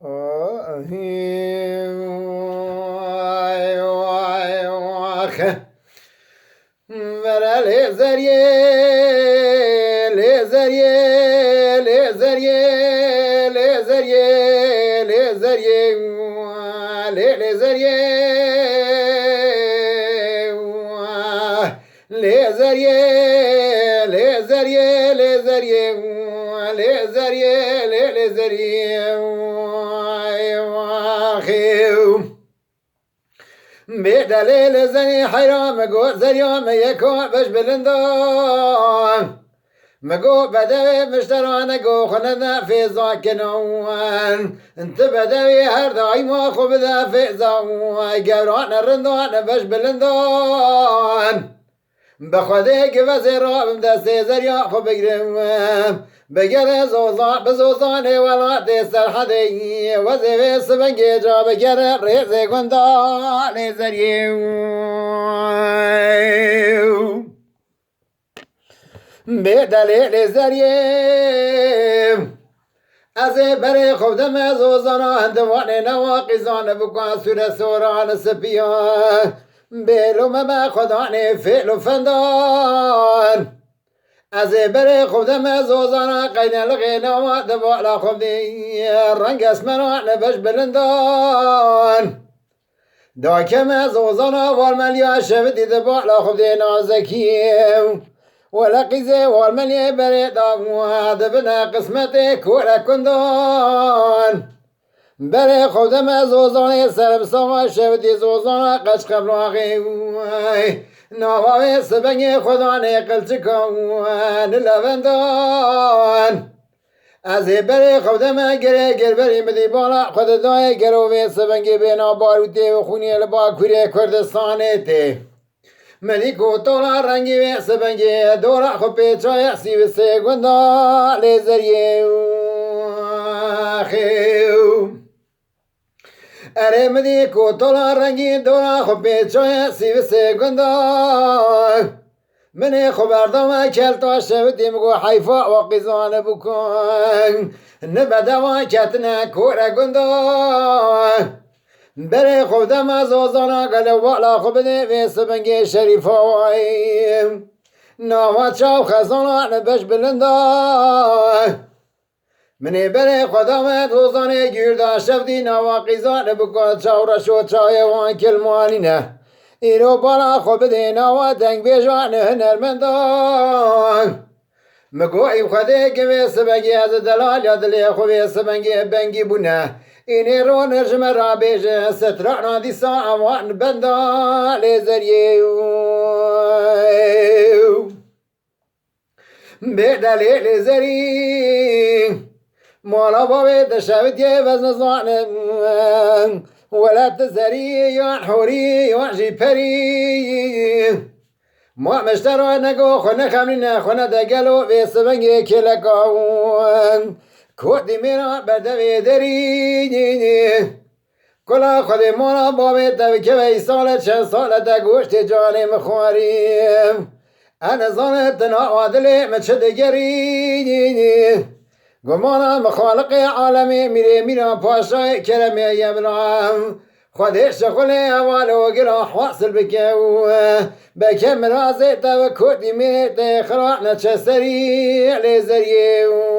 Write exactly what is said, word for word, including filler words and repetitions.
Ay, ay, ah. Vere lê zeriyê, lê zeriyê, lê zeriyê, lê zeriyê, lê zeriyê, lê, lê zeriyê, lê zeriyê, lê zeriyê, lê zeriyê, lê zeriyê, lê, lê zeriyê, ay, waxê. Bê delê li zerî heyra min got, zerya min yeka beş bilindo. Min got, bedewê miştera nego xwe nede fêza kinan. Ti bedewê her daîma xwe bide fêza. Gewrane rindane beş bilindan. Bi Xwedê givezê rabim destê zerya xwe bigrim. Bi gelê zozan, bi zozanê welatê Serhedê, wezê wê sibingê ca bi gelê rêzê gunda lê zeriyê. Bê delê lê zeriyê. Ez ê berê xwe bideme zozana, hindivanê newa qîzan, bikwa sûre soran sipiya. Bêlo me be xwedanê fêl û fendan. Ez ê berê xwe bideme zozana, qeynelixê newa di bala xwe bidê. Reng esmeran beş bilindan. Dakeme zozana walmeliya şevitî di bala xwe bidê nazekî. Wele qîzê walmeliyê berê da dibine qismetê kore kundan. Berê xwe deme zozanê serim sava şevitî zozana qeç qevraxê. Nava wê sibengê xwedanê qilçika li levendan. Ez ê berê xwe deme gerê gerberî midî bala xwe didayê gero vê sibengê bêna barûtê û xûnê li Bakurê Kurdistanê tê. Milî ku tola rengî wê sibengê dora xwe pêçaye sî û sê gunda lê zeriyê û xêw. Erê midî ku tola rengî dora xwe pêçaye sî û sê gunda. Minê xwe berdame kelta şevitî min got heyfa wa qîzane bûkan. Ni bedewa ketine kore gunda. Berê xwe deme zozana gele wala xwe bidê vê sibingê şerîfa wayê. Nava çaw xezana li beş bilinda. Minê berê xwe dame zozanê gûrda şevdî nava qîzan bika çaw reşo çayê wan kilmanîne. Îro bala xwe bidê nava dengbêjan hunermendan. Mi got, ey Xwedê, ki vê sibengê ez delal ya dilê xwe vê sibengê bengî bûne. Înê ronir ji me ra bêje, strana dîsa ewan benda lê zeriyê. Bê delê lê zerî. Mala bavê te şevitiye vez nizanim. Wele tu zerî yan horî yan jî perî. Ma meştera nego xwe nexemlîne, xwe nede gelo vê sibengê kêleka. Kotî mêra berdevê derî. Kula Xwedê mala bavê te bikeve îsale çend sale te goştê canê min xwarî. E nizane tu nawa dilê min çi digerî. Gumana min Xaliqê alemê mîrê mîra paşayê keremê ye bila. Xwedê şixulê heval û gila hasil bike û beke mirazê te ve kotî mêrê te xira neçe serî lê zeriyê û.